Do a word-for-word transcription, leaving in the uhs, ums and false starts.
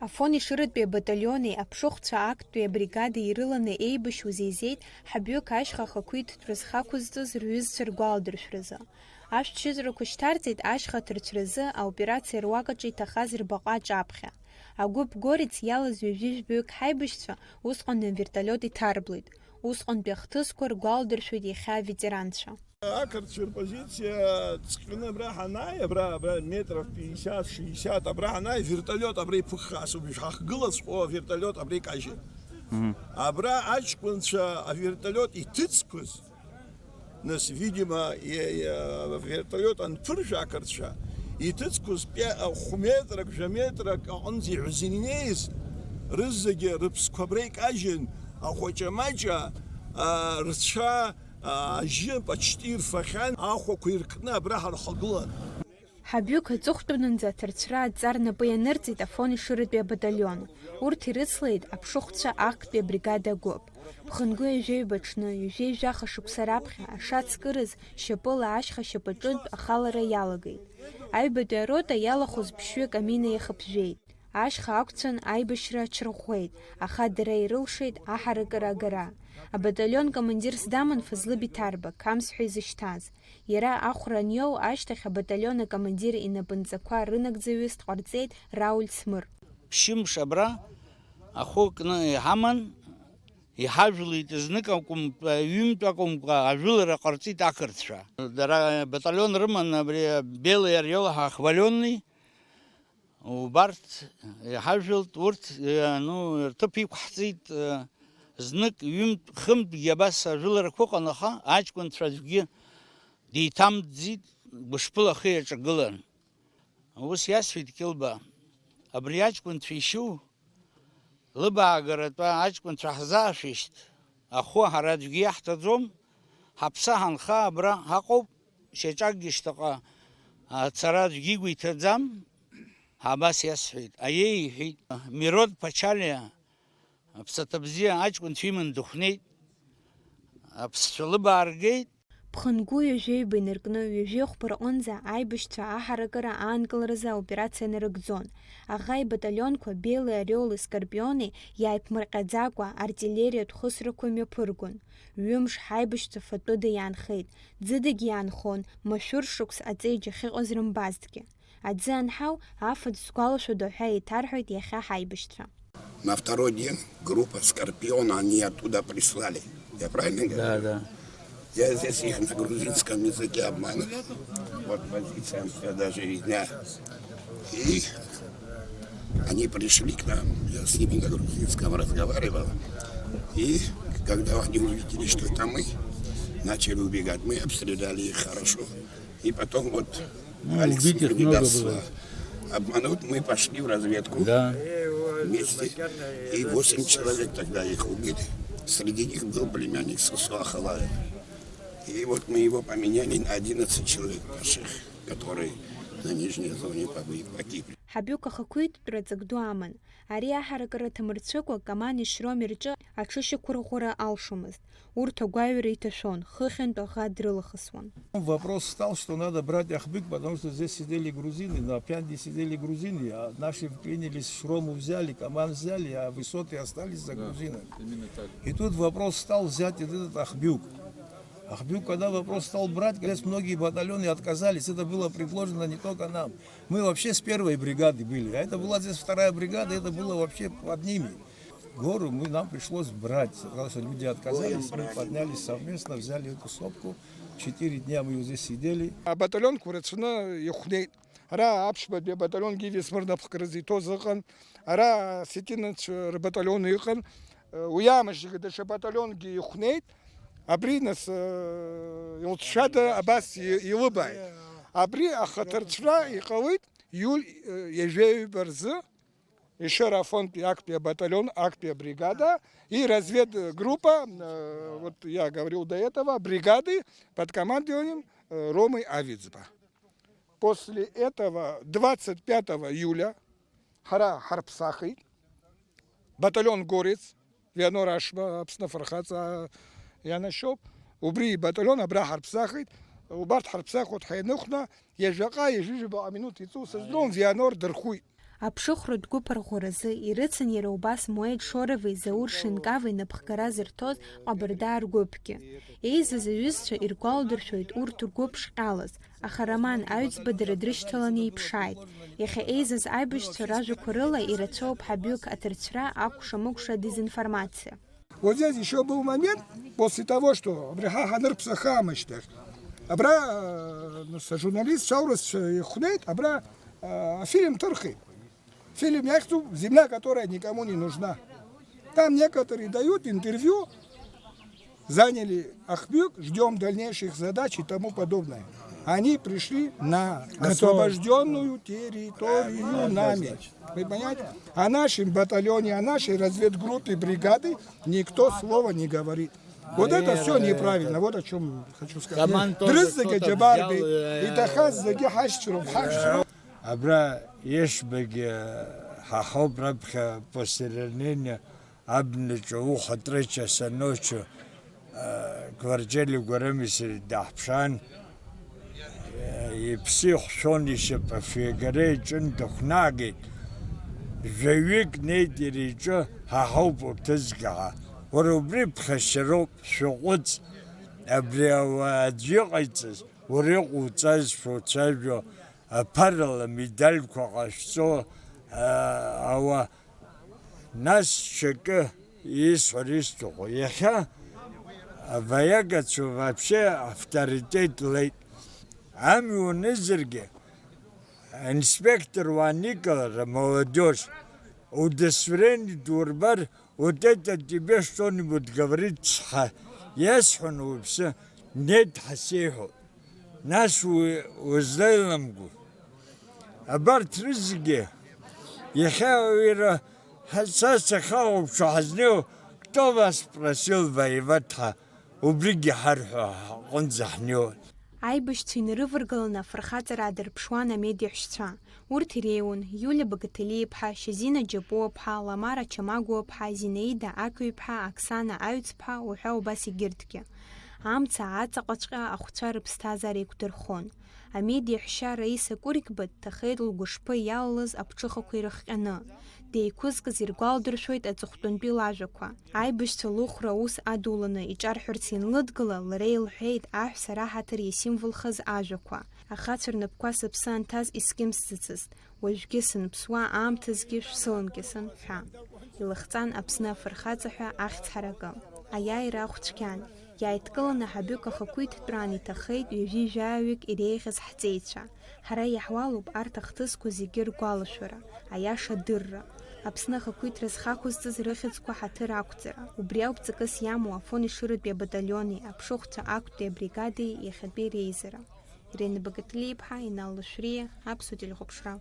Афон Ешыратәи абаталиони аԥшыхәцәа актәи абригадеи ирыланы еибашьуаз еизеит Ҳабҩык ашьха ахақәиҭтәра зхы ақәызҵаз рҩызцәа ргәаладыршәразы. Ашәҭшьыҵәрақәа шьҭарҵеит ашьха аҭарцәразы аоперациа руак аҿы иҭахаз рбаҟа аҿаԥхьа. Агәыԥ Горец иалаз ҩажәи жәаҩык ҳаибашьцәа усҟан аверталиот иҭарблеит, усҟантәи ахҭысқәа ргәаладыршәоит иахьа аветеранцәа. Ақырҭцәа рпозициа ҵҟьаны абра ҳанааи, абра, абра метров пятьдесят, шестьдесят, абра ҳанааи, верталиот абра иԥыххаасуп, ишҳахгылаҵәҟьоу аверталиот абра икажьын. Мгм. Абра аҷкәынцәа аверталиот иҭыҵқәаз, нас, видимо, е-, е-, аверталиот анԥыржәа ақырҭцәа, иҭыҵқәаз пе-, хә метрак, жәа метрак аҟынӡа иҳәазаны инеиз, рызегьы рыԥсқәа абра икажьын, ахәаҷа-маҷа, а, рцәа, а, ажьы почти ирфахьан, ахәақәа иркны абра ҳархагылан. Ҳабҩык аҵыхәтәанынӡа аҭарцәра адҵа рнапы ианырҵеит Афон Ешыратәи абаталион. Урҭ ирыцлеит аԥшыхәцәа актәи абригада агәыԥ. Ԥхынгәы ҩажәеи ҩба аҽны, ҩажәеи жәаха шықәса раԥхьа, ашацкыраз, шьапыла ашьха шьапаҿынтә ахалара иалагеит. Аҩбатәи арота иалахәыз ԥшьҩык амина иахыԥжәеит. Ашьха ақәцәан аибашьра аҽарӷәӷәеит, аха дара ирылшеит аҳаракыра агара. Абаталион командирс даман Фазлы Биҭарба, Қамс ҳәа изышьҭаз. Иара ахәра аниоу ашьҭахь абаталион акомандир инапынҵақәа рынагӡаҩыс дҟарҵеит Рауль Смыр. Ԥшьымш абра ахәы кны иҳаман, иҳажәлеит, знык акәымкәа, ҩынтә акәымкәа ажәылара ҟарҵеит ақырҭцәа. Дара баталион рыман абри Белый Орел ҳәа хваленный, убарҭ иҳажәылт, урҭ, ну, рҭыԥ иқәҳҵеит, знык ҩынтә, хынтәгьы абас ажәыларақәа ыҟан, аха аҷкәынцәа аӡәгьы деиҭамтәӡеит, гәышԥыла ахы иаҿагылан. Ус иасҳәеит Кьылба, абри аҷкәынцәа ишьу, лыбаагаратәа аҷкәынцәа ҳзаашәышьҭ, ахәы ҳара аӡәгьы иаҳҭаӡом, ҳаԥсы ҳанха абра ҳаҟоуп, шьаҿакгьы шьҭаҟа ацара аӡәгьы игәы иҭаӡам, абас иасҳәеит. Аиеи, иҳәеит, Мирод Ԥачалиа, аԥсаҭа бзиа аҷкәынцәа иман дыхәнеит, аԥсцәа лыбааргеит. Ԥхынгәы ҩажәеи ҩба инаркны, ҩажәи хәба рҟынӡа аибашьцәа аҳаракыра аанкыларазы аоперациа нарыгӡон. Аӷа ибаталионқәа Белый Орели Скорпиони иааиԥмырҟьаӡакәа артиллериатә хысрақәа мҩаԥыргон. Ҩымш ҳаибашьцәа фатәыда иаанхеит, ӡыдагьы иаанхон, машәыр шықәс аҵеиџь ахьыҟаз рымбазҭгьы. Аӡы анҳау, афатә сгәалашәода ҳәа еиҭарҳәоит иахьа ҳаибашьцәа. На второй день группа Скорпиона, они оттуда прислали. Я правильно говорю? Да, да. Я здесь их на грузинском языке обманывал. Вот позиция, я даже видна. И они пришли к нам, я с ними на грузинском разговаривал. И когда они увидели, что это мы, начали убегать. Мы обстреляли их хорошо. И потом вот Алекс не даст слова. Обмануть, мы пошли в разведку вместе. И восемь человек тогда их убили. Среди них был племянник Сусу Ахалаева. И вот мы его поменяли на одиннадцать человек наших, которые на нижней зоне погибли. Ҳабҩык ахақәиҭтәра ҵак ду аман. Ари аҳаракыра ҭамырцәыкәа Камани Шроми рҿы аҽышьақәырӷәӷәара алшомызт. Урҭ агәаҩара иҭашәон, хыхьынтә аӷа дрылахысуан. Вопрос встал, что надо брать Ахбюк, потому что здесь сидели грузины, на Пьянде сидели грузины, а наши вклинились, Шрому взяли, Каман взяли, а высоты остались за грузинами. И тут вопрос встал взять этот Ахбюк. Ахбюк, когда вопрос стал брать, здесь многие батальоны отказались, это было предложено не только нам. Мы вообще с первой бригады были, а это была здесь вторая бригада, это было вообще под ними. Гору мы, нам пришлось брать, потому что люди отказались, мы поднялись совместно, взяли эту сопку, четыре дня мы здесь сидели. Абаталионқәа рацәаны ихәнеит. Ара аԥшьбатәи абаталион Гиви Смыр напхгараз иҭоз ыҟан, ара осетинцәа рбаталион ыҟан, уи аамышьҭахь даҽа баталионгьы ихәнеит, абри нас, э, илҵшәада абас и-, илыбааит. Абри ахаҭарцәра иҟалеит иуль, э, ҩажәеҩба рзы, Ешыра Афонтәи актәи абаталион, актәи абригада и разведгруппа, э, вот я говорил до этого, бригады под командованием, э, Ромы Авидзба. После этого двадцать пятого июля ҳара ҳарԥсахит, баталион Горец, Вианор Ашба, Аԥсны афырхаҵа ианашьоуп, убри ибаталион абра ҳарԥсахит, убарҭ ҳарԥсахуеит ҳәа ианыхәна, ҩажәаҟа, ҩажәижәаба минуҭ иҵу сыздырам, Вианор дырхәит. Аԥшыхәратә гәыԥ арӷәӷәаразы ирыцын иара убас Муеид Шоровеи Заур Шинкавеи напхгара зырҭоз ҟабарда ргәыԥгьы. Еизаз аҩызцәа иргәалдыршәоит урҭ ргәы ԥшҟьалаз, аха Роман Аҩӡба дара дрышьҭаланы иԥшааит. Иахьа еизаз аибашьцәа ражәақәа рыла ирацәоуп ҳабҩык аҭырцәра, акәша-мыкәша, дезинформациа. Вот здесь ещё был момент, после того, что абри ҳа ҳанырԥсаха амышьҭахь, абра, э, ну, са журналист шаурыс ихәнеит, абра, э, афильм ҭырхит. Фильм иахьӡуп «Земля, которая никому не нужна». Там некоторые дают интервью, заняли Ахбюк, ждём дальнейших задач и тому подобное. Они пришли на освобождённую территорию нами. Вы понимаете? О нашем батальоне, о нашей разведгруппе, бригады никто слова не говорит. Вот это всё неправильно, вот о чём хочу сказать. Дрыззагьы аџьабаа рбеит, иҭахаз зегьы ҳашьцәроуп, ҳашьцәроуп. Абра ишбагьы ҳаҳауп раԥхьа после ранения абнаҿ ауха тры часа ночи, э, Гварџьели Гәарамиси даҳԥшаан, э, иԥсы ихшәон, ишьапы афҩагара иаҿын, дықәнагеит. Жәаҩык неит иара иҿы, ҳаҳауп урҭ зегьы ҳәа. Уара убри ԥхашьароуп, шәаҟәыҵ, абри ауаа аӡә иҟаиҵаз, уара иҟоуҵаз шәоуцәажәо, аԥарала медальқәа ҟашәҵо, а, ауаа. Нас ҽакы исҳәар исҭаху, иахьа авоенногацәа вообще авторитет леит. Амҩа уанызаргьы, инспектор уааникылар, молодежь, удостоверение дурбар, вот это тебе что-нибудь говорит, сҳәа, иасҳәон уаҩԥсы, нет ҳәа сеиҳәоит. Нас уи узлеиламгәо. Абарҭ рызегьы иахьа уира ҳа-, са сахьахәаԥшуа ҳазнеиуа, кто вас просил воевать ҳәа, убригьы ҳарҳәо ҳҟынӡа ҳнеиуан. Аибашьцәа инарываргаланы афырхаҵара аадырԥшуан амедиаҳәшьцәа. Урҭ иреиуан Иулиа Багаҭелиаԥҳа, Шьазина Џьапуаԥҳа, Ламара Чамагәуаԥҳа, Зинаида Ақыҩԥҳа, Оксана Аҩӡԥҳа уҳәа убас егьырҭгьы. Амца аҵаҟаҵәҟьа ахәцәа рыԥсҭазаара еиқәдырхон. Амедиаҳәшьа Раиса Кәыркьба дҭахеит лгәышԥы иалалаз аԥҽыхақәа ирыхҟьаны. Деиқәызкыз иргәалдыршәоит аҵыхәтәантәи лажәақәа. Аибашьцәа лыхәра аус адуланы иҿарҳәарц ианлыдгыла, лара илҳәеит аҳәса раҳаҭыр иасимволхаз ажәақәа. Ахацәа рнапқәа сыԥсы анҭаз искьымсӡацызт, уажәгьы саныԥсуа аамҭазгьы шәсылымкьысын ҳәа. Илыхҵан Аԥсны афырхаҵа ҳәа ахьӡ ҳаракы. Аиааира ахә цәгьан. Иааидкыланы ҳабҩык ахақәиҭтәраан иҭахеит ҩажәи жәаҩык иреиӷьыз ҳҵеицәа. Ҳара иаҳуалуп арҭ ахҭысқәа зегьы ргәалашәара, аиаша адырра. Аԥсны ахақәиҭра зхақәызҵаз рыхьӡқәа ҳаҭыр ақәҵара. Убри ауп ҵакыс иамоу Афон Ешыратәи абаталиони, аԥшыхәцәа актәи абригадеи иахьатәи реизара. Ирина Багаҭлиаԥҳа, Инал Лашәриа, Аԥсуа телехәаԥшра.